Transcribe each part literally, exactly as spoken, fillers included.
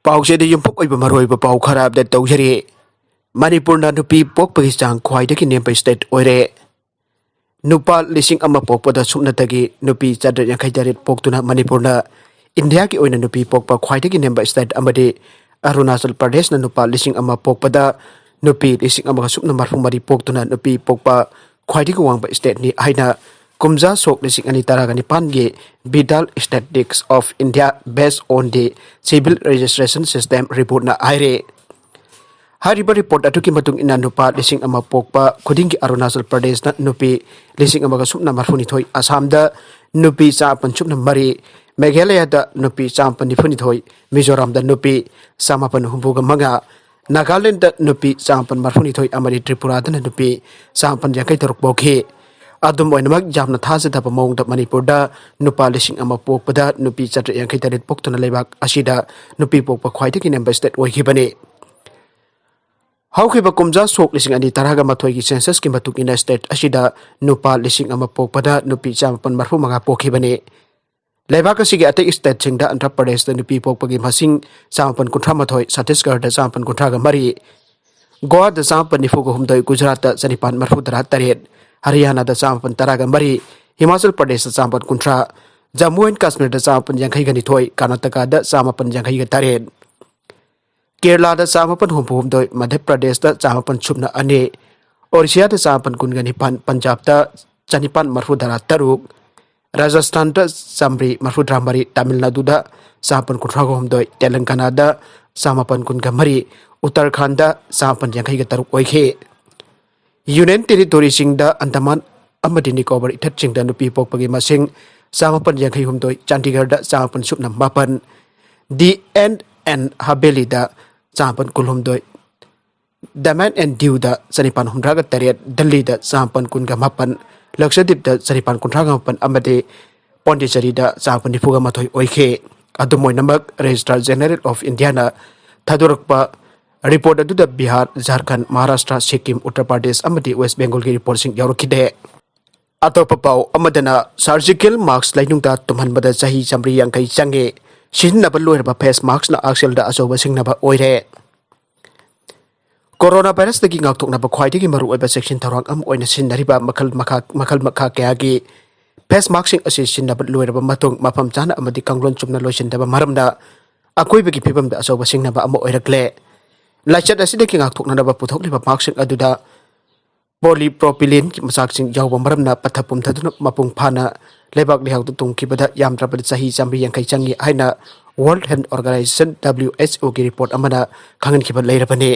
ꯄꯥꯎꯁꯦꯗ ꯌꯨꯝꯐꯨꯛ ꯑꯣꯏꯕ ꯃꯔꯨꯑꯣꯏꯕ ꯄꯥꯎ ꯈꯔ ꯑꯞꯗꯦꯠ ꯇꯧꯖꯔꯤ꯫ ꯃꯅꯤꯄꯨꯔꯅ ꯅꯨꯄꯤ ꯄꯣꯛꯄꯒꯤ ꯆꯥꯡ ꯈ꯭ꯋꯥꯏꯗꯒꯤ ꯅꯦꯝꯕ ꯁ꯭ꯇꯦꯠ ꯑꯣꯏꯔꯦ꯫ ꯅꯨꯄꯥ ꯂꯤꯁꯤꯡ ꯑꯃ ꯄꯣꯛꯄꯗ ꯁꯨꯞꯅꯇꯒꯤ ꯅꯨꯄꯤ ꯆꯥꯇ꯭ꯔꯦꯠ ꯌꯥꯡꯈꯩ ꯇꯔꯦꯠ ꯄꯣꯛꯇꯨꯅ ꯃꯅꯤꯄꯨꯔꯅ ꯏꯟꯗꯤꯌꯥꯒꯤ ꯑꯣꯏꯅ ꯅꯨꯄꯤ ꯄꯣꯛꯄ ꯈ꯭ꯋꯥꯏꯗꯒꯤ ꯅꯦꯝꯕ ꯁ꯭ꯇꯦꯠ ꯑꯃꯗꯤ ꯑꯔꯨꯅꯥꯆꯜ ꯄ꯭ꯔꯗꯦꯁꯅ ꯅꯨꯄꯥ ꯂꯤꯁꯤꯡ ꯑꯃ ꯄꯣꯛꯄꯗ ꯅꯨꯄꯤ ꯂꯤꯁꯤꯡ ꯑꯃꯒ ꯁꯨꯞꯅ ꯃꯔꯐꯨ ꯃꯔꯤ ꯄꯣꯛꯇꯨꯅ ꯅꯨꯄꯤ ꯄꯣꯛꯄ ꯈ꯭ꯋꯥꯏꯗꯒꯤ ꯋꯥꯡꯕ ꯁ꯭ꯇꯦꯠꯅꯤ ꯍꯥꯏꯅ ꯀꯨꯝꯖꯥ ꯁꯣꯛ ꯂꯤꯁꯤꯡ ꯑꯅꯤ ꯇꯔꯥꯒ ꯅꯤꯄꯥꯟꯒꯤ Vidal Statistics of India Based on the Civil Registration System reportꯅ ꯍꯥꯏꯔꯦ꯫ ꯍꯥꯏꯔꯤꯕ ꯔꯤꯄꯣꯔꯠ ꯑꯗꯨꯒꯤ ꯃꯇꯨꯡ ꯏꯟꯅ ꯅꯨꯄꯥ ꯂꯤꯁꯤꯡ ꯑꯃ ꯄꯣꯛꯄ ꯈꯨꯗꯤꯡꯒꯤ ꯑꯔꯨꯅꯥꯆꯜ ꯄ꯭ꯔꯗꯦꯁꯅ ꯅꯨꯄꯤ ꯂꯤꯁꯤꯡ ꯑꯃꯒ ꯁꯨꯞꯅ ꯃꯔꯐꯨꯅꯤꯊꯣꯏ, ꯑꯁꯥꯝꯗ ꯅꯨꯄꯤ ꯆꯥꯃꯥꯄꯟ ꯁꯨꯞꯅ ꯃꯔꯤ, ꯃꯦꯘꯥꯂꯌꯥꯗ ꯅꯨꯄꯤ ꯆꯥꯃꯥꯄꯟ ꯅꯤꯐꯨꯅꯤꯊꯣꯏ, ꯃꯤꯖꯣꯔꯥꯝꯗ ꯅꯨꯄꯤ ꯆꯥꯃꯥꯄꯟ ꯍꯨꯝꯐꯨꯒ ꯃꯉꯥ, ꯅꯥꯒꯥꯂꯦꯟꯗ ꯅꯨꯄꯤ ꯆꯥꯃꯥꯄꯟ ꯃꯔꯐꯨꯅꯤꯊꯣꯏ ꯑꯃꯗꯤ ꯇ꯭ꯔꯤꯄꯨꯔꯥꯗꯅ ꯅꯨꯄꯤ ꯆꯥꯃꯥꯄꯟ ꯌꯥꯡꯈꯩ ꯇꯔꯨꯛ ꯄꯣꯛꯈꯤ꯫ ꯑꯗꯨꯝ ꯑꯣꯏꯅꯃꯛ, ꯌꯥꯝꯅ ꯊꯥꯖꯗꯕ ꯃꯑꯣꯡꯗ ꯃꯅꯤꯄꯨꯔꯗ ꯅꯨꯄꯥ ꯂꯤꯁꯤꯡ ꯑꯃ ꯄꯣꯛꯄꯗ ꯅꯨꯄꯤ ꯆꯥꯇ꯭ꯔꯦꯠ ꯌꯥꯡꯈꯩ ꯇꯔꯦꯠ ꯄꯣꯛꯇꯨꯅ ꯂꯩꯕꯥꯛ ꯑꯁꯤꯗ ꯅꯨꯄꯤ ꯄꯣꯛꯄ ꯈ꯭ꯋꯥꯏꯗꯒꯤ ꯅꯦꯝꯕ ꯁ꯭ꯇꯦꯠ ꯑꯣꯏꯈꯤꯕꯅꯤ꯫ ꯍꯧꯈꯤꯕ ꯀꯨꯝꯖꯥ ꯁꯣꯛ ꯂꯤꯁꯤꯡ ꯑꯅꯤ ꯇꯔꯥꯒ ꯃꯥꯊꯣꯏꯒꯤ ꯁꯦꯟꯁꯁꯀꯤ ꯃꯇꯨꯡ ꯏꯟꯅ ꯁ꯭ꯇꯦꯠ ꯑꯁꯤꯗ ꯅꯨꯄꯥ ꯂꯤꯁꯤꯡ ꯑꯃ ꯄꯣꯛꯄꯗ ꯅꯨꯄꯤ ꯆꯥꯃꯥꯄꯟ ꯃꯔꯐꯨ ꯃꯉꯥ ꯄꯣꯛꯈꯤꯕꯅꯤ꯫ ꯂꯩꯕꯥꯛ ꯑꯁꯤꯒꯤ ꯑꯇꯩ ꯁ꯭ꯇꯦꯠꯁꯤꯡꯗ ꯑꯟꯙ꯭ꯔ ꯄ꯭ꯔꯗꯦꯁꯇ ꯅꯨꯄꯤ ꯄꯣꯛꯄꯒꯤ ꯃꯁꯤꯡ ꯆꯥꯃꯥꯄꯟ ꯀꯨꯟꯊ꯭ꯔꯥ ꯃꯥꯊꯣꯏ, ꯆꯇꯤꯁꯒꯔꯗ ꯆꯥꯃꯥꯄꯟ ꯀꯨꯟꯊ꯭ꯔꯥꯒ ꯃꯔꯤ, ꯒꯣꯋꯥꯗ ꯆꯥꯃꯥꯄꯟ ꯅꯤꯐꯨꯒ ꯍꯨꯝꯗꯣꯏ, ꯒꯨꯖꯔꯥꯠꯇ ꯆꯅꯤꯄꯥꯟ ꯃꯔꯐꯨ ꯇꯔꯥ ꯇꯔꯦꯠ, ꯍꯔꯤꯌꯥꯅꯥꯗ ꯆꯥꯃꯥꯄꯟ ꯇꯔꯥꯒ ꯃꯔꯤ, ꯍꯤꯃꯥꯆꯜ ꯄ꯭ꯔꯗꯦꯁꯇ ꯆꯥꯃꯥꯄꯟ ꯀꯨꯟꯊ꯭ꯔꯥ, ꯖꯝꯃꯨ ꯑꯦꯟ ꯀꯥꯁꯃꯤꯔꯗ ꯆꯥꯃꯥꯄꯟ ꯌꯥꯡꯈꯩꯒ ꯅꯤꯊꯣꯏ, ꯀꯔꯅꯥꯇꯀꯥꯗ ꯆꯥꯃꯥꯄꯟ ꯌꯥꯡꯈꯩꯒ ꯇꯔꯦꯠ, ꯀꯦꯔꯂꯥꯗ ꯆꯥꯃꯥꯄꯟ ꯍꯨꯝꯐꯨ ꯍꯨꯝꯗꯣꯏ, ꯃꯙ꯭ꯌ ꯄ꯭ꯔꯗꯦꯁꯇ ꯆꯥꯃꯥꯄꯟ ꯁꯨꯞꯅ ꯑꯅꯤ, ꯑꯣꯔꯤꯁꯤꯌꯥꯗ ꯆꯥꯃꯥꯄꯟ ꯀꯨꯟꯒ ꯅꯤꯄꯥꯟ, ꯄꯟꯖꯥꯕꯇ ꯆꯅꯤꯄꯥꯟ ꯃꯔꯐꯨ ꯇꯔꯥ ꯇꯔꯨꯛ, ꯔꯥꯖꯁꯊꯥꯟꯗ ꯆꯥꯃꯔꯤ ꯃꯔꯐꯨ ꯇꯔꯥ ꯃꯔꯤ, ꯇꯥꯃꯤꯜ ꯅꯥꯗꯨꯗ ꯆꯥꯃꯥꯄꯟ ꯀꯨꯟꯊ꯭ꯔꯥꯒ ꯍꯨꯝꯗꯣꯏ, ꯇꯦꯂꯪꯒꯅꯥꯗ ꯆꯥꯃꯥꯄꯟ ꯀꯨꯟꯒ ꯃꯔꯤ, ꯎꯠꯇꯔꯈꯥꯟꯗ ꯆꯥꯃꯥꯄꯟ ꯌꯥꯡꯈꯩꯒ ꯇꯔꯨꯛ ꯑꯣꯏꯈꯤ꯫ ꯌꯨꯅꯤꯌꯟ ꯇꯦꯔꯤꯇꯣꯔꯤꯁꯤꯡꯗ ꯑꯟꯗꯃꯥꯟ ꯑꯃꯗꯤ ꯅꯤꯀꯣꯕꯔ ꯏꯊꯠꯁꯤꯡꯗ ꯅꯨꯄꯤ ꯄꯣꯛꯄꯒꯤ ꯃꯁꯤꯡ ꯆꯥꯃꯥꯄꯟ ꯌꯥꯡꯈꯩ ꯍꯨꯝꯗꯣꯏ, ꯆꯥꯟꯗꯤꯒꯔꯗ ꯆꯥꯃꯥꯄꯟ ꯁꯨꯞꯅ ꯃꯥꯄꯟ, ꯗꯤ ꯑꯦꯟ ꯑꯦꯟ ꯍꯕꯦꯂꯤꯗ ꯆꯥꯃꯥꯄꯟ ꯀꯨꯟꯍꯨꯝꯗꯣꯏ, ꯗꯃꯟ ꯑꯦꯟ ꯗꯤꯎꯗ ꯆꯅꯤꯄꯥꯟ ꯍꯨꯝꯗ꯭ꯔꯥꯒ ꯇꯔꯦꯠ, ꯗꯜꯂꯤꯗ ꯆꯥꯃꯥꯄꯟ ꯀꯨꯟꯒ ꯃꯥꯄꯟ, ꯂꯛꯁꯗꯤꯞꯇ ꯆꯅꯤꯄꯥꯟ ꯀꯨꯟꯊ꯭ꯔꯥꯒ ꯃꯥꯄꯟ ꯑꯃꯗꯤ ꯄꯣꯟꯗꯤꯆꯦꯔꯤꯗ ꯆꯥꯃꯥꯄꯟ ꯅꯤꯐꯨꯒ ꯃꯥꯊꯣꯏ ꯑꯣꯏꯈꯤ꯫ ꯑꯗꯨꯝ ꯑꯣꯏꯅꯃꯛ, ꯔꯦꯖꯤꯁꯇ꯭ꯔꯥꯔ ꯖꯦꯅꯦꯔꯦꯜ ꯑꯣꯐ ꯏꯟꯗꯤꯌꯥꯅ ꯊꯥꯗꯣꯔꯛꯄ ꯔꯤꯄꯣꯔꯠ ꯑꯗꯨꯗ ꯕꯤꯍꯥꯔ, ꯖꯥꯔꯈꯟꯗ, ꯃꯍꯥꯔꯥꯁꯇ꯭ꯔ, ꯁꯤꯛꯀꯤꯝ, ꯎꯠꯇꯔ ꯄ꯭ꯔꯗꯦꯁ ꯑꯃꯗꯤ ꯋꯦꯁ ꯕꯦꯡꯒꯣꯜꯒꯤ ꯔꯤꯄꯣꯔꯠꯁꯤꯡ ꯌꯥꯎꯔꯛꯈꯤꯗꯦ꯫ ꯑꯇꯣꯞꯄ ꯄꯥꯎ ꯑꯃꯗꯅ, ꯁꯔꯖꯤꯀꯦꯜ ꯃꯥꯁꯛ ꯂꯩꯅꯨꯡꯗ ꯇꯨꯝꯍꯟꯕꯗ ꯆꯍꯤ ꯆꯥꯃꯔꯤ ꯌꯥꯡꯈꯩ ꯆꯪꯉꯤ꯫ ꯁꯤꯖꯤꯟꯅꯕ ꯂꯣꯏꯔꯕ ꯐꯦꯁ ꯃꯥꯛꯁꯅ ꯑꯥꯛꯁꯦꯜꯗ ꯑꯆꯧꯕ ꯁꯤꯡꯅꯕ ꯑꯣꯏꯔꯦ꯫ ꯀꯣꯔꯣꯅꯥ ꯚꯥꯏꯔꯁꯇꯒꯤ ꯉꯥꯛꯊꯣꯛꯅꯕ ꯈ꯭ꯋꯥꯏꯗꯒꯤ ꯃꯔꯨꯑꯣꯏꯕ ꯆꯦꯛꯁꯤꯟ ꯊꯧꯔꯥꯡ ꯑꯃ ꯑꯣꯏꯅ ꯁꯤꯖꯤꯟꯅꯔꯤꯕ ꯃꯈꯜ ꯃꯈꯥ, ꯃꯈꯜ ꯃꯈꯥ ꯀꯌꯥꯒꯤ ꯐꯦꯁ ꯃꯥꯛꯁꯁꯤꯡ ꯑꯁꯤ ꯁꯤꯖꯤꯟꯅꯕ ꯂꯣꯏꯔꯕ ꯃꯇꯨꯡ, ꯃꯐꯝ ꯆꯥꯅ ꯑꯃꯗꯤ ꯀꯥꯡꯂꯣꯟ ꯆꯨꯝꯅ ꯂꯣꯏꯁꯤꯟꯗꯕ ꯃꯔꯝꯅ ꯑꯀꯣꯏꯕꯒꯤ ꯐꯤꯕꯝꯗ ꯑꯆꯧꯕ ꯁꯤꯡꯅꯕ ꯑꯃ ꯑꯣꯏꯔꯛꯂꯦ꯫ ꯂꯥꯏꯆꯠ ꯑꯁꯤꯗꯒꯤ ꯉꯥꯛꯊꯣꯛꯅꯅꯕ ꯄꯨꯊꯣꯛꯂꯤꯕ ꯃꯥꯛꯁꯁꯤꯡ ꯑꯗꯨꯗ ꯄꯣꯂꯤꯄ꯭ꯔꯣꯄꯤꯂꯤꯟꯒꯤ ꯃꯆꯥꯛꯁꯤꯡ ꯌꯥꯎꯕ ꯃꯔꯝꯅ ꯄꯠꯊ ꯄꯨꯝꯊꯗꯨꯅ ꯃꯄꯨꯡ ꯐꯥꯅ ꯂꯩꯕꯥꯛ ꯂꯩꯍꯥꯎꯗ ꯇꯨꯡꯈꯤꯕꯗ ꯌꯥꯝꯗ꯭ꯔꯕꯗ ꯆꯍꯤ ꯆꯥꯃꯔꯤ ꯌꯥꯡꯈꯩ ꯆꯪꯏ ꯍꯥꯏꯅ World Health Organization, W H O ꯒꯤ ꯔꯤꯄꯣꯔꯠ ꯑꯃꯅ ꯈꯪꯍꯟꯈꯤꯕ ꯂꯩꯔꯕꯅꯤ꯫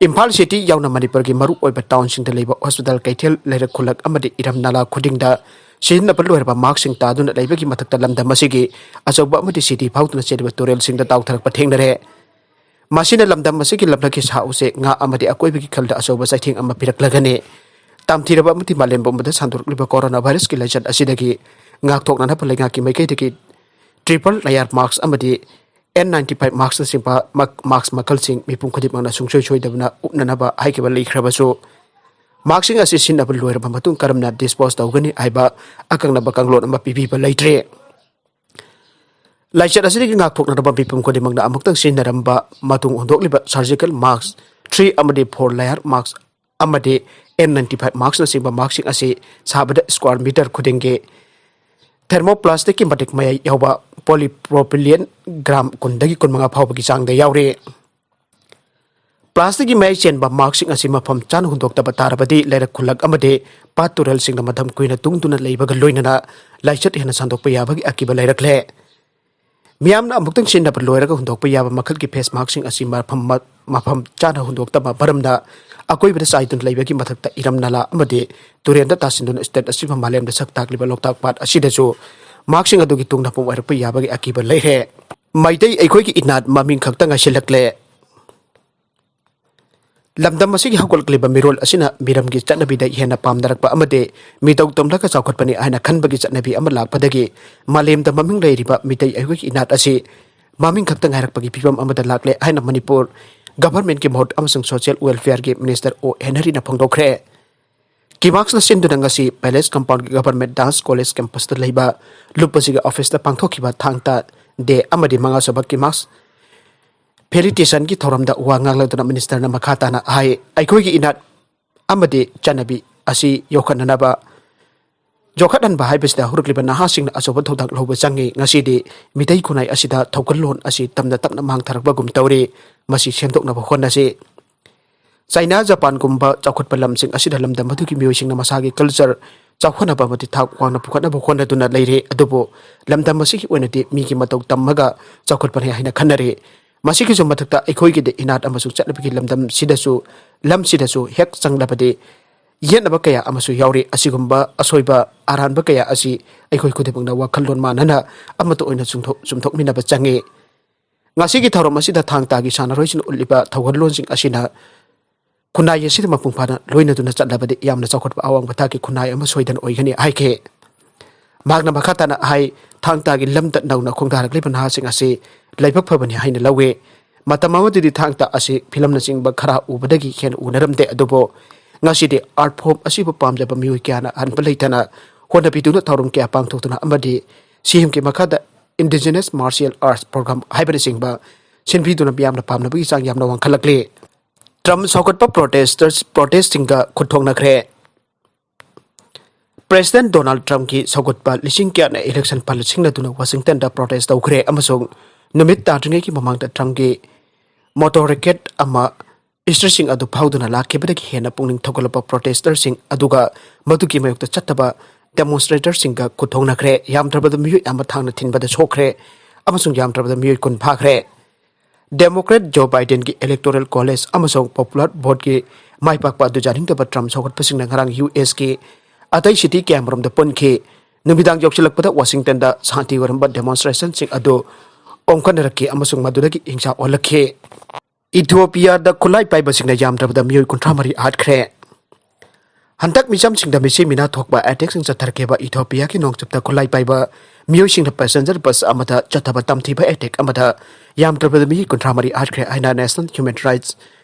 ꯏꯝꯐꯥꯜ ꯁꯤꯇꯤ ꯌꯥꯎꯅ ꯃꯅꯤꯄꯨꯔꯒꯤ ꯃꯔꯨꯑꯣꯏꯕ ꯇꯥꯎꯟꯁꯤꯡꯗ ꯂꯩꯕ ꯍꯣꯁꯄꯤꯇꯥꯜ, ꯀꯩꯊꯦꯜ, ꯂꯩꯔꯛ ꯈꯨꯜꯂꯛ ꯑꯃꯗꯤ ꯏꯔꯝ ꯅꯂꯥ ꯈꯨꯗꯤꯡꯗ ꯁꯤꯖꯤꯟꯅꯕ ꯂꯣꯏꯔꯕ ꯃꯥꯛꯁꯁꯤꯡ ꯇꯥꯗꯨꯅ ꯂꯩꯕꯒꯤ ꯃꯊꯛꯇ ꯂꯝꯗꯝ ꯑꯁꯤꯒꯤ ꯑꯆꯧꯕ ꯑꯃꯗꯤ ꯁꯤꯇꯤ ꯐꯥꯎꯗꯨꯅ ꯆꯦꯜꯂꯤꯕ ꯇꯨꯔꯦꯜꯁꯤꯡꯗ ꯇꯥꯎꯊꯔꯛꯄ ꯊꯦꯡꯅꯔꯦ꯫ ꯃꯁꯤꯅ ꯂꯝꯗꯝ ꯑꯁꯤꯒꯤ ꯂꯝꯂꯛꯀꯤ ꯁꯥ ꯎꯆꯦꯛ, ꯉꯥ ꯑꯃꯗꯤ ꯑꯀꯣꯏꯕꯒꯤ ꯈꯜꯗ ꯑꯆꯧꯕ ꯆꯩꯊꯦꯡ ꯑꯃ ꯄꯤꯔꯛꯂꯒꯅꯤ꯫ ꯇꯝꯊꯤꯔꯕ ꯑꯃꯗꯤ ꯃꯥꯂꯦꯝ ꯄꯨꯝꯕꯗ ꯁꯟꯗꯣꯔꯛꯂꯤꯕ ꯀꯣꯔꯣꯅꯥ ꯚꯥꯏꯔꯁꯀꯤ ꯂꯥꯏꯆꯠ ꯑꯁꯤꯗꯒꯤ ꯉꯥꯛꯊꯣꯛꯅꯅꯕ ꯂꯩꯉꯥꯛꯀꯤ ꯃꯥꯏꯀꯩꯗꯒꯤ triple layer mask ꯑꯃꯗꯤ N ninety five maskꯅꯆꯤꯡꯕ ꯃꯛ-, mask ꯃꯈꯜꯁꯤꯡ ꯃꯤꯄꯨꯝ ꯈꯨꯗꯤꯡꯃꯛꯅ ꯁꯨꯡꯁꯣꯏ ꯁꯣꯏꯗꯕꯅ ꯎꯞꯅꯅꯕ ꯍꯥꯏꯈꯤꯕ ꯂꯩꯈ꯭ꯔꯕꯁꯨ, maskꯁꯤꯡ ꯑꯁꯤ ꯁꯤꯖꯤꯟꯅꯕ ꯂꯣꯏꯔꯕ ꯃꯇꯨꯡ ꯀꯔꯝꯅ dispose ꯇꯧꯒꯅꯤ ꯍꯥꯏꯕ ꯑꯀꯛꯅꯕ ꯀꯥꯡꯂꯣꯟ ꯑꯃ ꯄꯤꯕꯤꯕ ꯂꯩꯇ꯭ꯔꯤ꯫ ꯂꯥꯏꯆꯠ ꯑꯁꯤꯗꯒꯤ ꯉꯥꯛꯊꯣꯛꯅꯅꯕ ꯃꯤꯄꯨꯝ ꯈꯨꯗꯤꯡꯃꯛꯅ ꯑꯃꯨꯛꯇꯪ ꯁꯤꯖꯤꯟꯅꯔꯝꯕ ꯃꯇꯨꯡ ꯍꯨꯟꯗꯣꯛꯂꯤꯕ surgical mask, three ꯑꯃꯗꯤ four layer mask ꯑꯃꯗꯤ N ninety five maskꯅꯆꯤꯡꯕ maskꯁꯤꯡ ꯑꯁꯤ ꯁꯥꯕꯗ square meter ꯈꯨꯗꯤꯡꯒꯤ thermoplasticꯀꯤ ꯃꯇꯤꯛ ꯃꯌꯥꯏ ꯌꯥꯎꯕ polypropylene gram ꯀꯨꯟꯗꯒꯤ ꯀꯨꯟꯃꯉꯥ ꯐꯥꯎꯕꯒꯤ ꯆꯥꯡꯗ ꯌꯥꯎꯔꯤ꯫ Plasticꯀꯤ ꯃꯌꯥꯏ ꯆꯦꯟꯕ maskꯁꯤꯡ ꯑꯁꯤ ꯃꯐꯝ ꯆꯥꯅ ꯍꯨꯟꯗꯣꯛꯇꯕ ꯇꯥꯔꯕꯗꯤ ꯂꯩꯔꯛ ꯈꯨꯜꯂꯛ ꯑꯃꯗꯤ ꯄꯥꯠ ꯇꯨꯔꯦꯜꯁꯤꯡꯗ ꯃꯇꯝ ꯀꯨꯏꯅ ꯇꯨꯡꯗꯨꯅ ꯂꯩꯕꯒ ꯂꯣꯏꯅꯅ ꯂꯥꯏꯆꯠ ꯍꯦꯟꯅ ꯁꯟꯗꯣꯛꯄ ꯌꯥꯕꯒꯤ ꯑꯀꯤꯕ ꯂꯩꯔꯛꯂꯦ꯫ ꯃꯤꯌꯥꯝꯅ ꯑꯃꯨꯛꯇꯪ ꯁꯤꯖꯤꯟꯅꯕ ꯂꯣꯏꯔꯒ ꯍꯨꯟꯗꯣꯛꯄ ꯌꯥꯕ ꯃꯈꯜꯒꯤ face maskꯁꯤꯡ ꯑꯁꯤ ꯃꯐꯝ ꯃ-, ꯃꯐꯝ ꯆꯥꯅ ꯍꯨꯟꯗꯣꯛꯇꯕ ꯃꯔꯝꯅ ꯑꯀꯣꯏꯕꯗ ꯆꯥꯏꯗꯨꯅ ꯂꯩꯕꯒꯤ ꯃꯊꯛꯇ ꯏꯔꯝ ꯅꯂꯥ ꯑꯃꯗꯤ ꯇꯨꯔꯦꯜꯗ ꯇꯥꯁꯤꯟꯗꯨꯅ state ꯑꯁꯤꯕꯨ ꯃꯥꯂꯦꯝꯗ ꯁꯛ ꯇꯥꯛꯂꯤꯕ ꯂꯣꯛꯇꯥꯛ ꯄꯥꯠ ꯑꯁꯤꯗꯁꯨ maskꯁꯤꯡ ꯑꯗꯨꯒꯤ ꯇꯨꯡꯗꯐꯝ ꯑꯣꯏꯔꯛꯄ ꯌꯥꯕꯒꯤ ꯑꯀꯤꯕ ꯂꯩꯔꯦ꯫ ꯃꯩꯇꯩ ꯑꯩꯈꯣꯏꯒꯤ ꯏꯅꯥꯠ ꯃꯃꯤꯡ ꯈꯛꯇ ꯉꯥꯏꯁꯤꯜꯂꯛꯂꯦ꯫ ꯂꯝꯗꯝ ꯑꯁꯤꯒꯤ ꯍꯧꯒꯠꯂꯛꯂꯤꯕ ꯃꯤꯔꯣꯜ ꯑꯁꯤꯅ ꯃꯤꯔꯝꯒꯤ ꯆꯠꯅꯕꯤꯗ ꯍꯦꯟꯅ ꯄꯥꯝꯅꯔꯛꯄ ꯑꯃꯗꯤ ꯃꯤꯇꯧ ꯇꯝꯂꯒ ꯆꯥꯎꯈꯠꯄꯅꯤ ꯍꯥꯏꯅ ꯈꯟꯕꯒꯤ ꯆꯠꯅꯕꯤ ꯑꯃ ꯂꯥꯛꯄꯗꯒꯤ ꯃꯥꯂꯦꯝꯗ ꯃꯃꯤꯡ ꯂꯩꯔꯤꯕ ꯃꯤꯇꯩ ꯑꯩꯈꯣꯏꯒꯤ ꯏꯅꯥꯠ ꯑꯁꯤ ꯃꯃꯤꯡ ꯈꯛꯇ ꯉꯥꯏꯔꯛꯄꯒꯤ ꯐꯤꯕꯝ ꯑꯃꯗ ꯂꯥꯛꯂꯦ ꯍꯥꯏꯅ ꯃꯅꯤꯄꯨꯔ governmentꯀꯤ ꯃꯍꯨꯠ ꯑꯃꯁꯨꯡ social welfareꯒꯤ minister ꯑꯣ ꯍꯦꯅꯔꯤꯅ ꯐꯣꯡꯗꯣꯛꯈ꯭ꯔꯦ꯫ ꯀꯤꯃꯥꯛꯁꯅ ꯁꯤꯟꯗꯨꯅ ꯉꯁꯤ Palace Compoundꯒꯤ Government Dance College campusꯇ ꯂꯩꯕ ꯂꯨꯞ ꯑꯁꯤꯒꯤ officeꯇ ꯄꯥꯡꯊꯣꯛꯈꯤꯕ ꯊꯥꯡ ꯇꯥ ꯗꯦ ꯑꯃꯗꯤ ꯃꯉꯥꯁꯨꯕ ꯀꯤꯃꯥꯁ ꯐꯦꯂꯤꯇꯦꯁꯟꯒꯤ ꯊꯧꯔꯝꯗ ꯋꯥ ꯉꯥꯡꯂꯗꯨꯅ ꯃꯤꯅꯤꯁꯇꯔꯅ ꯃꯈꯥ ꯇꯥꯅ ꯍꯥꯏ, ꯑꯩꯈꯣꯏꯒꯤ ꯏꯅꯥꯠ ꯑꯃꯗꯤ ꯆꯠꯅꯕꯤ ꯑꯁꯤ ꯌꯣꯛꯈꯠꯅꯅꯕ, ꯌꯣꯛꯈꯠꯍꯟꯕ ꯍꯥꯏꯕꯁꯤꯗ ꯍꯧꯔꯛꯂꯤꯕ ꯅꯍꯥꯁꯤꯡꯅ ꯑꯆꯧꯕ ꯊꯧꯗꯥꯡ ꯂꯧꯕ ꯆꯪꯏ꯫ ꯉꯁꯤꯗꯤ ꯃꯤꯇꯩ ꯈꯨꯟꯅꯥꯏ ꯑꯁꯤꯗ ꯊꯧꯒꯜꯂꯣꯟ ꯑꯁꯤ ꯇꯞꯅ ꯇꯞꯅ ꯃꯥꯡꯊꯔꯛꯄꯒꯨꯝ ꯇꯧꯔꯤ꯫ ꯃꯁꯤ ꯁꯦꯝꯗꯣꯛꯅꯕ ꯍꯣꯠꯅꯁꯤ꯫ ꯆꯥꯏꯅꯥ, ꯖꯄꯥꯟꯒꯨꯝꯕ ꯆꯥꯎꯈꯠꯄ ꯂꯝꯁꯤꯡ ꯑꯁꯤꯗ ꯂꯝꯗꯝ ꯑꯗꯨꯒꯤ ꯃꯤꯑꯣꯏꯁꯤꯡꯅ ꯃꯁꯥꯒꯤ ꯀꯜꯆꯔ ꯆꯥꯎꯈꯠꯅꯕ ꯑꯃꯗꯤ ꯊꯥꯛ ꯋꯥꯡꯅ ꯄꯨꯈꯠꯅꯕ ꯍꯣꯠꯅꯗꯨꯅ ꯂꯩꯔꯦ꯫ ꯑꯗꯨꯕꯨ ꯂꯝꯗꯝ ꯑꯁꯤꯒꯤ ꯑꯣꯏꯅꯗꯤ ꯃꯤꯒꯤ ꯃꯇꯧ ꯇꯝꯃꯒ ꯆꯥꯎꯈꯠꯄꯅꯤ ꯍꯥꯏꯅ ꯈꯟꯅꯔꯤ꯫ ꯃꯁꯤꯒꯤꯁꯨ ꯃꯊꯛꯇ ꯑꯩꯈꯣꯏꯒꯤꯗꯤ ꯏꯅꯥꯠ ꯑꯃꯁꯨꯡ ꯆꯠꯅꯕꯤꯒꯤ ꯂꯝꯗꯝꯁꯤꯗꯁꯨ, ꯂꯝꯁꯤꯗꯁꯨ ꯍꯦꯛ ꯆꯪꯂꯕꯗꯤ ꯌꯦꯠꯅꯕ ꯀꯌꯥ ꯑꯃꯁꯨ ꯌꯥꯎꯔꯤ꯫ ꯑꯁꯤꯒꯨꯝꯕ ꯑꯁꯣꯏꯕ ꯑꯔꯥꯟꯕ ꯀꯌꯥ ꯑꯁꯤ ꯑꯩꯈꯣꯏ ꯈꯨꯗꯤꯡꯃꯛꯅ ꯋꯥꯈꯜꯂꯣꯟ ꯃꯥꯟꯅꯅ ꯑꯃꯠꯇ ꯑꯣꯏꯅ ꯆꯨꯝꯊꯣꯛ-, ꯆꯨꯝꯊꯣꯛꯃꯤꯟꯅꯕ ꯆꯪꯏ꯫ ꯉꯁꯤꯒꯤ ꯊꯧꯔꯝ ꯑꯁꯤꯗ ꯊꯥꯡ ꯇꯥꯒꯤ ꯁꯥꯟꯅꯔꯣꯏꯁꯤꯡꯅ ꯎꯠꯂꯤꯕ ꯊꯧꯒꯜꯂꯣꯟꯁꯤꯡ ꯑꯁꯤꯅ ꯈꯨꯟꯅꯥꯏ ꯑꯁꯤꯗ ꯃꯄꯨꯡ ꯐꯥꯅ ꯂꯣꯏꯅꯗꯨꯅ ꯆꯠꯂꯕꯗꯤ ꯌꯥꯝꯅ ꯆꯥꯎꯈꯠꯄ ꯑꯋꯥꯡꯕ ꯊꯥꯛꯀꯤ ꯈꯨꯟꯅꯥꯏ ꯑꯃ ꯁꯣꯏꯗꯅ ꯑꯣꯏꯒꯅꯤ ꯍꯥꯏꯈꯤ꯫ ꯃꯍꯥꯛꯅ ꯃꯈꯥ ꯇꯥꯅ ꯍꯥꯏ, ꯊꯥꯡ ꯇꯥꯒꯤ ꯂꯝꯗ ꯅꯧꯅ ꯈꯣꯡꯗꯥꯔꯛꯂꯤꯕ ꯅꯍꯥꯁꯤꯡ ꯑꯁꯤ ꯂꯥꯏꯕꯛ ꯐꯕꯅꯤ ꯍꯥꯏꯅ ꯂꯧꯏ꯫ ꯃꯇꯝ ꯑꯃꯗꯗꯤ ꯊꯥꯡ ꯇꯥ ꯑꯁꯤ ꯐꯤꯂꯝꯅꯆꯤꯡꯕ ꯈꯔ ꯎꯕꯗꯒꯤ ꯍꯦꯟꯅ ꯎꯅꯔꯝꯗꯦ, ꯑꯗꯨꯕꯨ ꯉꯁꯤꯗꯤ ꯑꯥꯔꯠ ꯐꯣꯝ ꯑꯁꯤꯕꯨ ꯄꯥꯝꯖꯕ ꯃꯤꯑꯣꯏ ꯀꯌꯥꯅ ꯑꯍꯟꯕ ꯂꯩꯇꯅ ꯍꯣꯠꯅꯕꯤꯗꯨꯅ ꯊꯧꯔꯝ ꯀꯌꯥ ꯄꯥꯡꯊꯣꯛꯇꯨꯅ ꯑꯃꯗꯤ ꯁꯤ ꯑꯦꯝꯒꯤ ꯃꯈꯥꯗ Indigenous Martial Arts Program ꯍꯥꯏꯕꯅꯆꯤꯡꯕ ꯁꯤꯟꯕꯤꯗꯨꯅ ꯃꯤꯌꯥꯝꯅ ꯄꯥꯝꯅꯕꯒꯤ ꯆꯥꯡ ꯌꯥꯝꯅ ꯋꯥꯡꯈꯠꯂꯛꯂꯤ꯫ ꯇ꯭ꯔꯝꯞ ꯁꯧꯒꯠꯄ ꯄ꯭ꯔꯣꯇꯦꯁꯇꯔ, ꯄ꯭ꯔꯣꯇꯦꯁꯁꯤꯡꯒ ꯈꯨꯠ ꯊꯣꯛꯅꯈ꯭ꯔꯦ꯫ ꯄ꯭ꯔꯦꯁꯤꯗꯦꯟꯠ ꯗꯣꯅꯥꯜꯗ ꯇ꯭ꯔꯝꯞꯀꯤ ꯁꯧꯒꯠꯄ ꯂꯤꯁꯤꯡ ꯀꯌꯥꯅ ꯏꯂꯦꯛꯁꯟ ꯐꯜ ꯁꯤꯡꯅꯗꯨꯅ ꯋꯥꯁꯤꯡꯇꯟꯗ ꯄ꯭ꯔꯣꯇꯦꯁ ꯇꯧꯈ꯭ꯔꯦ ꯑꯃꯁꯨꯡ ꯅꯨꯃꯤꯠ ꯇꯥꯗ꯭ꯔꯤꯉꯩꯒꯤ ꯃꯃꯥꯡꯗ ꯇ꯭ꯔꯝꯞꯀꯤ ꯃꯣꯇꯣꯔ ꯔꯦꯀꯦꯠ ꯑꯃ ꯏꯁꯇ꯭ꯔꯤꯁꯤꯡ ꯑꯗꯨ ꯐꯥꯎꯗꯨꯅ ꯂꯥꯛꯈꯤꯕꯗꯒꯤ ꯍꯦꯟꯅ ꯄꯨꯛꯅꯤꯡ ꯊꯧꯒꯠꯂꯕ ꯄ꯭ꯔꯣꯇꯦꯁꯇꯔꯁꯤꯡ ꯑꯗꯨꯒ ꯃꯗꯨꯒꯤ ꯃꯥꯌꯣꯛꯇ ꯆꯠꯇꯕ ꯗꯦꯃꯣꯟꯁꯇ꯭ꯔꯦꯇꯔꯁꯤꯡꯒ ꯈꯨꯠ ꯊꯣꯛꯅꯈ꯭ꯔꯦ꯫ ꯌꯥꯝꯗ꯭ꯔꯕꯗ ꯃꯤꯑꯣꯏ ꯑꯃ ꯊꯥꯡꯅ ꯊꯤꯟꯕꯗ ꯁꯣꯛꯈ꯭ꯔꯦ ꯑꯃꯁꯨꯡ ꯌꯥꯝꯗ꯭ꯔꯕꯗ ꯃꯤꯑꯣꯏ ꯀꯨꯟ ꯐꯥꯈ꯭ꯔꯦ꯫ ꯗꯦꯃꯣꯀ꯭ꯔꯦꯠ ꯖꯣ ꯕꯥꯏꯗꯦꯟꯒꯤ ꯏꯂꯦꯛꯇꯣꯔꯦꯜ ꯀꯣꯂꯦꯖ ꯑꯃꯁꯨꯡ ꯄꯣꯄꯨꯂꯔ ꯚꯣꯠꯀꯤ ꯃꯥꯏ ꯄꯥꯛꯄ ꯑꯗꯨ ꯌꯥꯅꯤꯡꯗꯕ ꯇ꯭ꯔꯝꯞ ꯁꯧꯒꯠꯄꯁꯤꯡꯅ ꯉꯔꯥꯡ ꯌꯨ ꯑꯦꯁꯀꯤ ꯑꯇꯩ ꯁꯤꯇꯤ ꯀꯌꯥꯃꯔꯣꯝꯗ ꯄꯨꯟꯈꯤ꯫ ꯅꯨꯃꯤꯗꯥꯡ ꯌꯧꯁꯤꯜꯂꯛꯄꯗ ꯋꯥꯁꯤꯡꯇꯟꯗ ꯁꯥꯟꯇꯤ ꯑꯣꯏꯔꯝꯕ ꯗꯦꯃꯣꯟꯁꯇ꯭ꯔꯦꯁꯟꯁꯤꯡ ꯑꯗꯨ ꯑꯣꯝꯈꯠꯅꯔꯛꯈꯤ ꯑꯃꯁꯨꯡ ꯃꯗꯨꯗꯒꯤ ꯍꯤꯡꯁꯥ ꯑꯣꯜꯂꯛꯈꯤ꯫ ꯏꯊꯤꯑꯣꯄꯤꯌꯥꯗ ꯈꯨꯠꯂꯥꯏ ꯄꯥꯏꯕꯁꯤꯡꯅ ꯌꯥꯝꯗ꯭ꯔꯕꯗ ꯃꯤꯑꯣꯏ ꯀꯨꯟꯊ꯭ꯔꯥ ꯃꯔꯤ ꯍꯥꯠꯈ꯭ꯔꯦ꯫ ꯍꯟꯗꯛ ꯃꯤꯆꯝꯁꯤꯡꯗ ꯃꯤꯁꯤ ꯃꯤꯅꯥ ꯊꯣꯛꯄ ꯑꯦꯇꯦꯛꯁꯤꯡ ꯆꯠꯊꯔꯛꯈꯤꯕ ꯏꯊꯤꯑꯣꯄꯤꯌꯥꯒꯤ ꯅꯣꯡꯆꯨꯞꯇ ꯈꯨꯠꯂꯥꯏ ꯄꯥꯏꯕ ꯃꯤꯑꯣꯏꯁꯤꯡꯅ ꯄꯦꯁꯦꯟꯖꯔ ꯕꯁ ꯑꯃꯗ ꯆꯠꯊꯕ ꯇꯝꯊꯤꯕ ꯑꯦꯇꯦꯛ ꯑꯃꯗ ꯌꯥꯝꯗ꯭ꯔꯕꯗ ꯃꯤ ꯀꯨꯟꯊ꯭ꯔꯥ ꯃꯔꯤ ꯍꯥꯠꯈ꯭ꯔꯦ ꯍꯥꯏꯅ ꯅꯦꯁꯅꯦꯜ ꯍ꯭ꯌꯨꯃꯦꯟ ꯔꯥꯏꯠꯁ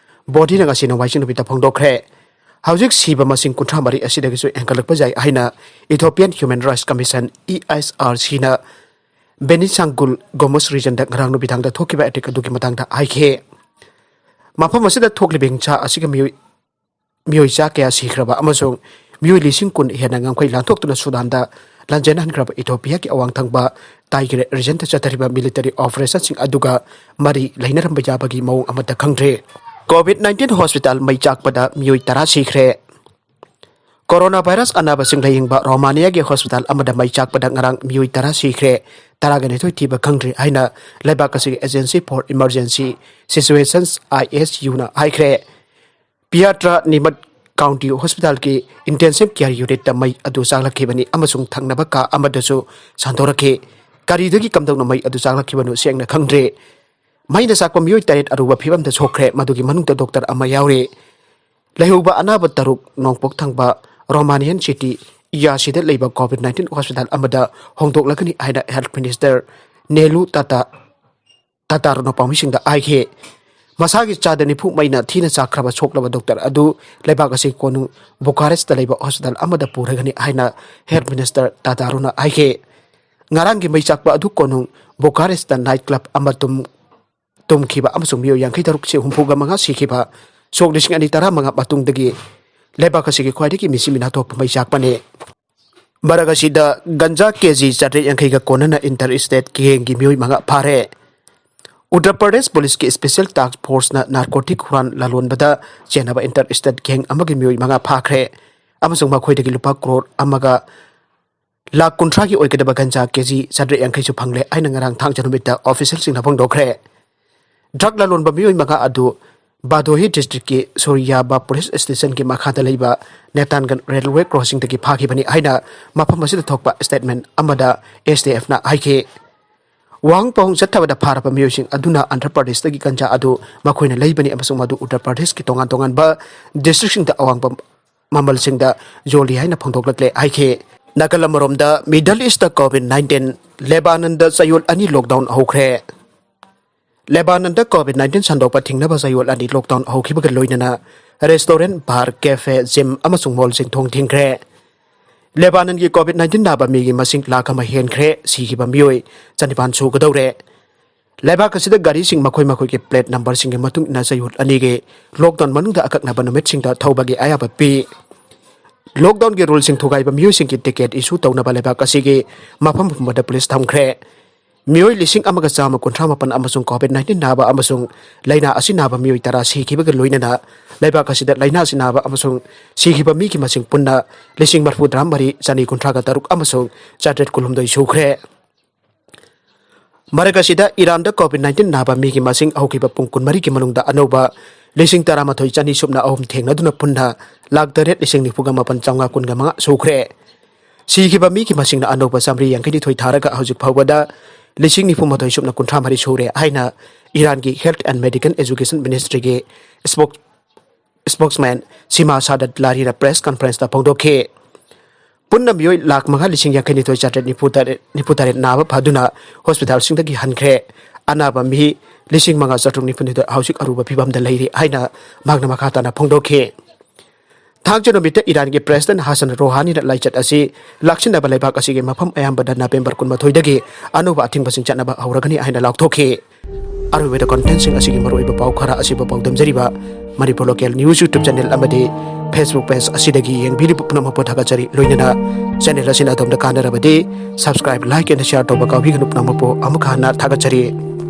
ꯕꯣꯗꯤꯅ ꯉꯁꯤ ꯅꯣꯡꯃꯥꯏꯖꯤꯡ ꯅꯨꯃꯤꯠꯇ ꯐꯣꯡꯗꯣꯛꯈ꯭ꯔꯦ꯫ ꯍꯧꯖꯤꯛ ꯁꯤꯕ ꯃꯁꯤꯡ ꯀꯨꯟꯊ꯭ꯔꯥ ꯃꯔꯤ ꯑꯁꯤꯗꯒꯤꯁꯨ ꯍꯦꯟꯒꯠꯂꯛꯄ ꯌꯥꯏ ꯍꯥꯏꯅ Ethiopian human rights commission, E S R ꯁꯤꯅ ꯕꯦꯅꯤꯁꯥꯡꯒꯨꯜ ꯒꯣꯃꯁ ꯔꯤꯖꯟꯗ ꯉꯔꯥꯡ ꯅꯨꯃꯤꯗꯥꯡꯗ ꯊꯣꯛꯈꯤꯕ ꯑꯦꯇꯦꯛ ꯑꯗꯨꯒꯤ ꯃꯇꯥꯡꯗ ꯍꯥꯏꯈꯤ꯫ ꯃꯐꯝ ꯑꯁꯤꯗ ꯊꯣꯛꯂꯤꯕ ꯍꯤꯡꯁꯥ ꯑꯁꯤꯒ ꯃꯤꯑꯣꯏ ꯃꯤꯑꯣꯏ ꯆꯥ ꯀꯌꯥ ꯁꯤꯈ꯭ꯔꯕ ꯑꯃꯁꯨꯡ ꯃꯤꯑꯣꯏ ꯂꯤꯁꯤꯡ ꯀꯨꯟ ꯍꯦꯟꯅ ꯉꯝꯈꯩ ꯂꯥꯟꯊꯣꯛꯇꯨꯅ ꯁꯨꯗꯥꯟꯗ ꯂꯥꯟꯖꯦꯟꯍꯟꯈ꯭ꯔꯕ ꯏꯊꯣꯄꯤꯌꯥꯒꯤ ꯑꯋꯥꯡ ꯊꯪꯕ ꯇꯥꯏꯒ꯭ꯔꯦ ꯔꯤꯖꯟꯗ ꯆꯠꯊꯔꯤꯕ ꯃꯤꯂꯤꯇꯔꯤ ꯑꯣꯄꯔꯦꯁꯟꯁꯤꯡ ꯑꯗꯨꯒ ꯃꯔꯤ ꯂꯩꯅꯔꯝꯕ ꯌꯥꯕꯒꯤ ꯃꯑꯣꯡ ꯑꯃꯠꯇ ꯈꯪꯗ꯭ꯔꯦ꯫ ꯀꯣꯚꯤꯗ ꯅꯥꯏꯟꯇꯤꯟ ꯍꯣꯁꯄꯤꯇꯥꯜ ꯃꯩ ꯆꯥꯛꯄꯗ ꯃꯤꯑꯣꯏ ꯇꯔꯥ ꯁꯤꯈ꯭ꯔꯦ꯫ ꯀꯣꯔꯣꯅꯥ ꯚꯥꯏꯔꯁ ꯑꯅꯥꯕꯁꯤꯡ ꯂꯥꯌꯦꯡꯕ ꯔꯣꯃꯥꯅꯤꯌꯥꯒꯤ ꯍꯣꯁꯄꯤꯇꯥꯜ ꯑꯃꯗ ꯃꯩ ꯆꯥꯛꯄꯗ ꯉꯔꯥꯡ ꯃꯤꯑꯣꯏ ꯇꯔꯥ ꯁꯤꯈ꯭ꯔꯦ꯫ ꯇꯔꯥꯒ ꯅꯤꯊꯣꯏ ꯊꯤꯕ ꯈꯪꯗ꯭ꯔꯤ ꯍꯥꯏꯅ ꯂꯩꯕꯥꯛ ꯑꯁꯤꯒꯤ Agency for Emergency Situations, ISUꯅ ꯍꯥꯏꯈ꯭ꯔꯦ꯫ ꯄꯤꯌꯥꯇ꯭ꯔꯥ ꯅꯤꯃꯠ ꯀꯥꯎꯟꯇꯤ ꯍꯣꯁꯄꯤꯇꯥꯜꯒꯤ ꯏꯟꯇꯦꯟꯁꯤꯚ ꯀꯦꯌꯔ ꯌꯨꯅꯤꯠꯇ ꯃꯩ ꯑꯗꯨ ꯆꯥꯛꯂꯛꯈꯤꯕꯅꯤ ꯑꯃꯁꯨꯡ ꯊꯪꯅꯕ ꯀꯥ ꯑꯃꯗꯁꯨ ꯁꯟꯗꯣꯔꯛꯈꯤ꯫ ꯀꯔꯤꯗꯒꯤ ꯀꯝꯗꯧꯅ ꯃꯩ ꯑꯗꯨ ꯆꯥꯛꯂꯛꯈꯤꯕꯅꯣ ꯁꯦꯡꯅ ꯈꯪꯗ꯭ꯔꯤ꯫ ꯃꯩꯅ ꯆꯥꯛꯄ ꯃꯤꯑꯣꯏ ꯇꯔꯦꯠ ꯑꯔꯨꯕ ꯐꯤꯕꯝꯗ ꯁꯣꯛꯈ꯭ꯔꯦ, ꯃꯗꯨꯒꯤ ꯃꯅꯨꯡꯗ ꯗꯣꯛꯇꯔ ꯑꯃ ꯌꯥꯎꯔꯤ꯫ ꯂꯩꯍꯧꯕ ꯑꯅꯥꯕ ꯇꯔꯨꯛ ꯅꯣꯡꯄꯣꯛ ꯊꯪꯕ ꯔꯣꯃꯥꯅꯤꯌꯥꯟ ꯁꯤꯇꯤ ꯏꯌꯥꯁꯤꯗ ꯂꯩꯕ ꯀꯣꯚꯤꯗ ꯅꯥꯏꯟꯇꯤꯟ ꯍꯣꯁꯄꯤꯇꯥꯜ ꯑꯃꯗ ꯍꯣꯡꯗꯣꯛꯂꯒꯅꯤ ꯍꯥꯏꯅ ꯍꯦꯜꯊ ꯃꯤꯅꯤꯁꯇꯔ ꯅꯦꯂꯨ ꯇꯥꯇꯥ ꯇꯥꯇꯥꯔꯨꯅ ꯄꯥꯎꯃꯤꯁꯤꯡꯗ ꯍꯥꯏꯈꯤ꯫ ꯃꯁꯥꯒꯤ ꯆꯥꯗ ꯅꯤꯐꯨ ꯃꯩꯅ ꯊꯤꯅ ꯆꯥꯛꯈ꯭ꯔꯕ ꯁꯣꯛꯂꯕ ꯗꯣꯛꯇꯔ ꯑꯗꯨ ꯂꯩꯕꯥꯛ ꯑꯁꯤ ꯀꯣꯅꯨꯡ ꯕꯨꯈꯥꯔꯦꯁꯇ ꯂꯩꯕ ꯍꯣꯁꯄꯤꯇꯥꯜ ꯑꯃꯗ ꯄꯨꯔꯒꯅꯤ ꯍꯥꯏꯅ ꯍꯦꯜꯊ ꯃꯤꯅꯤꯁꯇꯔ ꯇꯥꯇꯥꯔꯨꯅ ꯍꯥꯏꯈꯤ꯫ ꯉꯔꯥꯡꯒꯤ ꯃꯩ ꯆꯥꯛꯄ ꯑꯗꯨ ꯀꯣꯅꯨꯡ ꯕꯨꯈꯥꯔꯦꯁꯇ ꯅꯥꯏꯠ ꯀ꯭ꯂꯕ ꯑꯃ ꯇꯨꯝ ꯇꯨꯝꯈꯤꯕ ꯑꯃꯁꯨꯡ ꯃꯤꯑꯣꯏ ꯌꯥꯡꯈꯩ ꯇꯔꯨꯛꯁꯤ ꯍꯨꯝꯐꯨꯒ ꯃꯉꯥ ꯁꯤꯈꯤꯕ ꯁꯣꯛ ꯂꯤꯁꯤꯡ ꯑꯅꯤ ꯇꯔꯥꯃꯉꯥ ꯃꯇꯨꯡꯗꯒꯤ ꯂꯩꯕꯥꯛ ꯑꯁꯤꯒꯤ ꯈ꯭ꯋꯥꯏꯗꯒꯤ ꯃꯤꯁꯤ ꯃꯤꯅꯥ ꯊꯣꯛꯄ ꯃꯩ ꯆꯥꯛꯄꯅꯤ꯫ ꯃꯔꯛ ꯑꯁꯤꯗ ꯒꯟꯖꯥ ꯀꯦꯖꯤ ꯆꯥꯇ꯭ꯔꯦꯠ ꯌꯥꯡꯈꯩꯒ ꯀꯣꯟꯅꯅ ꯏꯟꯇꯔ ꯏꯁꯇꯦꯠ ꯒꯦꯡꯒꯤ ꯃꯤꯑꯣꯏ ꯃꯉꯥ ꯐꯥꯔꯦ꯫ ꯎꯠꯇꯔ ꯄ꯭ꯔꯗꯦꯁ ꯄꯨꯂꯤꯁꯀꯤ ꯁ꯭ꯄꯦꯁꯦꯜ ꯇꯥꯁꯛ ꯐꯣꯔꯁꯅ ꯅꯥꯔꯀꯣꯇꯤꯛ ꯍꯨꯔꯥꯟ ꯂꯂꯣꯟꯕꯗ ꯆꯦꯟꯅꯕ ꯏꯟꯇꯔ ꯏꯁꯇꯦꯠ ꯒꯦꯡ ꯑꯃꯒꯤ ꯃꯤꯑꯣꯏ ꯃꯉꯥ ꯐꯥꯈ꯭ꯔꯦ ꯑꯃꯁꯨꯡ ꯃꯈꯣꯏꯗꯒꯤ ꯂꯨꯄꯥ ꯀ꯭ꯔꯣꯔ ꯑꯃꯒ ꯂꯥꯈ ꯀꯨꯟꯊ꯭ꯔꯥꯒꯤ ꯑꯣꯏꯒꯗꯕ ꯒꯟꯖꯥ ꯀꯦꯖꯤ ꯆꯥꯇ꯭ꯔꯦꯠ ꯌꯥꯡꯈꯩꯁꯨ ꯐꯪꯂꯦ ꯍꯥꯏꯅ ꯉꯔꯥꯡ ꯊꯥꯡꯖ ꯅꯨꯃꯤꯠꯇ ꯑꯣꯐꯤꯁꯦꯜꯁꯤꯡꯅ ꯐꯣꯡꯗꯣꯛꯈ꯭ꯔꯦ꯫ ꯗ꯭ꯔꯒ ꯂꯂꯣꯟꯕ ꯃꯤꯑꯣꯏ ꯃꯉꯥ ꯑꯗꯨ ꯕꯥꯗꯣꯍꯤ ꯗꯤꯁꯇ꯭ꯔꯤꯛꯀꯤ ꯁꯣꯔꯤꯌꯥꯕꯥ ꯄꯨꯂꯤꯁ ꯁ꯭ꯇꯦꯁꯟꯒꯤ ꯃꯈꯥꯗ ꯂꯩꯕ ꯅꯦꯇꯥꯟꯒꯟ ꯔꯦꯜꯋꯦ ꯀ꯭ꯔꯣꯁꯤꯡꯗꯒꯤ ꯐꯥꯈꯤꯕꯅꯤ ꯍꯥꯏꯅ ꯃꯐꯝ ꯑꯁꯤꯗ ꯊꯣꯛꯄ ꯁ꯭ꯇꯦꯠꯃꯦꯟ ꯑꯃꯗ ꯑꯦꯁ ꯇꯤ ꯑꯦꯐꯅ ꯍꯥꯏꯈꯤ꯫ ꯋꯥꯍꯪ ꯄꯥꯎꯍꯪ ꯆꯠꯊꯕꯗ ꯐꯥꯔꯕ ꯃꯤꯑꯣꯏꯁꯤꯡ ꯑꯗꯨꯅ ꯑꯟꯙ꯭ꯔ ꯄ꯭ꯔꯗꯦꯁꯇꯒꯤ ꯒꯟꯖꯥ ꯑꯗꯨ ꯃꯈꯣꯏꯅ ꯂꯩꯕꯅꯤ ꯑꯃꯁꯨꯡ ꯃꯗꯨ ꯎꯠꯇꯔ ꯄ꯭ꯔꯗꯦꯁꯀꯤ ꯇꯣꯉꯥꯟ ꯇꯣꯉꯥꯟꯕ ꯗꯤꯁꯇ꯭ꯔꯤꯛꯁꯤꯡꯗ ꯑꯋꯥꯡꯕ ꯃꯃꯜꯁꯤꯡꯗ ꯌꯣꯜꯂꯤ ꯍꯥꯏꯅ ꯐꯣꯡꯗꯣꯛꯂꯛꯂꯦ ꯍꯥꯏꯈꯤ꯫ ꯅꯥꯀꯜ ꯑꯃꯔꯣꯝꯗ, ꯃꯤꯗꯜ ꯏꯁꯇ ꯀꯣꯚꯤꯗ ꯅꯥꯏꯟꯇꯤꯟ, ꯂꯦꯕꯥꯅꯟꯗ ꯆꯌꯣꯜ ꯑꯅꯤ ꯂꯣꯛꯗꯥꯎꯟ ꯍꯧꯈ꯭ꯔꯦ꯫ ꯂꯦꯕꯥꯅꯟꯗ ꯀꯣꯚꯤꯗ ꯅꯥꯏꯟꯇꯤꯟ ꯁꯟꯗꯣꯛꯄ ꯊꯤꯡꯅꯕ ꯆꯌꯣꯜ ꯑꯅꯤ ꯂꯣꯛꯗꯥꯎꯟ ꯍꯧꯈꯤꯕꯒ ꯂꯣꯏꯅꯅ ꯔꯦꯁꯇꯣꯔꯦꯟꯠ, ꯕꯥꯔ, ꯀꯦꯐꯦ, ꯖꯤꯝ ꯑꯃꯁꯨꯡ ꯃꯣꯜꯁꯤꯡ ꯊꯣꯡ ꯊꯤꯡꯈ꯭ꯔꯦ꯫ ꯂꯦꯕꯥꯅꯟꯒꯤ COVID nineteen ꯅꯥꯕ ꯃꯤꯒꯤ ꯃꯁꯤꯡ ꯂꯥꯈ ꯑꯃ ꯍꯦꯟꯈ꯭ꯔꯦ, ꯁꯤꯈꯤꯕ ꯃꯤꯑꯣꯏ ꯆꯅꯤꯄꯥꯟ ꯁꯨꯒꯗꯧꯔꯦ꯫ ꯂꯩꯕꯥꯛ ꯑꯁꯤꯗ ꯒꯥꯔꯤꯁꯤꯡ ꯃꯈꯣꯏ ꯃꯈꯣꯏꯒꯤ plate numberꯁꯤꯡꯒꯤ ꯃꯇꯨꯡ ꯏꯟꯅ ꯆꯌꯣꯜ ꯑꯅꯤꯒꯤ lockdown ꯃꯅꯨꯡꯗ ꯑꯀꯛꯅꯕ ꯅꯨꯃꯤꯠꯁꯤꯡꯗ ꯊꯧꯕꯒꯤ ꯑꯌꯥꯕ ꯄꯤ꯫ Lockdownꯒꯤ ruleꯁꯤꯡ ꯊꯨꯒꯥꯏꯕ ꯃꯤꯑꯣꯏꯁꯤꯡꯒꯤ ticket issue ꯇꯧꯅꯕ ꯂꯩꯕꯥꯛ ꯑꯁꯤꯒꯤ ꯃꯐꯝ ꯄꯨꯝꯕꯗ police ꯊꯝꯈ꯭ꯔꯦ꯫ ꯃꯤꯑꯣꯏ ꯂꯤꯁꯤꯡ ꯑꯃꯒ ꯆꯥꯝꯃ ꯀꯨꯟꯊ꯭ꯔꯥ ꯃꯥꯄꯟ ꯑꯃꯁꯨꯡ COVID nineteen ꯅꯥꯕ ꯑꯃꯁꯨꯡ ꯂꯥꯏꯅꯥ ꯑꯁꯤ ꯅꯥꯕ ꯃꯤꯑꯣꯏ ꯇꯔꯥ ꯁꯤꯈꯤꯕꯒ ꯂꯣꯏꯅꯅ ꯂꯩꯕꯥꯛ ꯑꯁꯤꯗ ꯂꯥꯏꯅꯥ ꯑꯁꯤ ꯅꯥꯕ ꯑꯃꯁꯨꯡ ꯁꯤꯈꯤꯕ ꯃꯤꯒꯤ ꯃꯁꯤꯡ ꯄꯨꯟꯅ ꯂꯤꯁꯤꯡ ꯃꯔꯤꯐꯨ ꯇꯔꯥ ꯃꯔꯤ, ꯆꯅꯤ ꯀꯨꯟꯊ꯭ꯔꯥꯒ ꯇꯔꯨꯛ ꯑꯃꯁꯨꯡ ꯆꯥꯇ꯭ꯔꯦꯠ ꯀꯨꯟꯍꯨꯝꯗꯣꯏ ꯁꯨꯈ꯭ꯔꯦ꯫ ꯃꯔꯛ ꯑꯁꯤꯗ ꯏꯔꯥꯟꯗ COVID nineteen ꯅꯥꯕ ꯃꯤꯒꯤ ꯃꯁꯤꯡ ꯍꯧꯈꯤꯕ ꯄꯨꯡ ꯀꯨꯟꯃꯔꯤꯒꯤ ꯃꯅꯨꯡꯗ ꯑꯅꯧꯕ ꯂꯤꯁꯤꯡ ꯇꯔꯥꯃꯥꯊꯣꯏ ꯆꯅꯤ ꯁꯨꯞꯅ ꯑꯍꯨꯝ ꯊꯦꯡꯅꯗꯨꯅ ꯄꯨꯟꯅ ꯂꯥꯈ ꯇꯔꯦꯠ ꯂꯤꯁꯤꯡ ꯅꯤꯐꯨꯒ ꯃꯥꯄꯟ ꯆꯥꯝꯃꯉꯥ ꯀꯨꯟꯒ ꯃꯉꯥ ꯁꯨꯈ꯭ꯔꯦ꯫ ꯁꯤꯈꯤꯕ ꯃꯤꯒꯤ ꯃꯁꯤꯡꯅ ꯑꯅꯧꯕ ꯆꯥꯃꯔꯤ ꯌꯥꯡꯈꯩꯅꯤꯊꯣꯏ ꯊꯥꯔꯒ ꯍꯧꯖꯤꯛ ꯐꯥꯎꯕꯗ ꯂꯤꯁꯤꯡ ꯅꯤꯐꯨ ꯃꯥꯊꯣꯏ ꯁꯨꯞꯅ ꯀꯨꯟꯊ꯭ꯔꯥ ꯃꯔꯤ ꯁꯨꯔꯦ ꯍꯥꯏꯅ ꯏꯔꯥꯟꯒꯤ Health and Medical Education Ministryꯒꯤ spokes-, spokesman ꯁꯤꯃꯥ ꯁꯥꯗꯠ ꯂꯥꯔꯤꯅ press conferenceꯇ ꯐꯣꯡꯗꯣꯛꯈꯤ꯫ ꯄꯨꯟꯅ ꯃꯤꯑꯣꯏ ꯂꯥꯈ ꯃꯉꯥ ꯂꯤꯁꯤꯡ ꯌꯥꯡꯈꯩꯅꯤꯊꯣꯏ ꯆꯥꯇ꯭ꯔꯦꯠ ꯅꯤꯐꯨ ꯇꯔꯦꯠ, ꯅꯤꯐꯨ ꯇꯔꯦꯠ ꯅꯥꯕ ꯐꯗꯨꯅ hospitalꯁꯤꯡꯗꯒꯤ ꯍꯟꯈ꯭ꯔꯦ꯫ ꯑꯅꯥꯕ ꯃꯤ ꯂꯤꯁꯤꯡ ꯃꯉꯥ ꯆꯥꯇ꯭ꯔꯨꯛ ꯅꯤꯐꯨꯅꯤꯊꯣꯏ ꯍꯧꯖꯤꯛ ꯑꯔꯨꯕ ꯐꯤꯕꯝꯗ ꯂꯩꯔꯤ ꯍꯥꯏꯅ ꯃꯍꯥꯛꯅ ꯃꯈꯥ ꯇꯥꯅ ꯐꯣꯡꯗꯣꯛꯈꯤ꯫ ꯊꯥꯡꯖ ꯅꯨꯃꯤꯠꯇ ꯏꯔꯥꯟꯒꯤ President ꯍꯁꯟ ꯔꯣꯍꯥꯅꯤꯅ ꯂꯥꯏꯆꯠ ꯑꯁꯤ ꯂꯥꯛꯁꯤꯟꯅꯕ ꯂꯩꯕꯥꯛ ꯑꯁꯤꯒꯤ ꯃꯐꯝ ꯑꯌꯥꯝꯕꯗ November ꯀꯨꯟꯃꯥꯊꯣꯏꯗꯒꯤ ꯑꯅꯧꯕ ꯑꯊꯤꯡꯕꯁꯤꯡ ꯆꯠꯅꯕ ꯍꯧꯔꯒꯅꯤ ꯍꯥꯏꯅ ꯂꯥꯎꯊꯣꯛꯈꯤ꯫ ꯑꯔꯣꯏꯕꯗ contentꯁꯤꯡ ꯑꯁꯤꯒꯤ ꯃꯔꯨꯑꯣꯏꯕ ꯄꯥꯎ ꯈꯔ ꯑꯁꯤꯕꯨ ꯄꯥꯎꯗꯝꯖꯔꯤꯕ Manipur Local News YouTube channel ꯑꯃꯗꯤ Facebook page ꯑꯁꯤꯗꯒꯤ ꯌꯦꯡꯕꯤꯔꯤꯕ ꯄꯨꯝꯅꯃꯛꯄꯨ ꯊꯥꯒꯠꯆꯔꯤ꯫ ꯂꯣꯏꯅꯅ channel ꯑꯁꯤꯅ ꯑꯗꯣꯝꯗ ꯀꯥꯟꯅꯔꯕꯗꯤ subscribe, like and share ꯇꯧꯕ ꯀꯥꯎꯕꯤꯒꯅꯨ꯫ ꯄꯨꯝꯅꯃꯛꯄꯨ ꯑꯃꯨꯛ ꯍꯟꯅ ꯊꯥꯒꯠꯆꯔꯤ꯫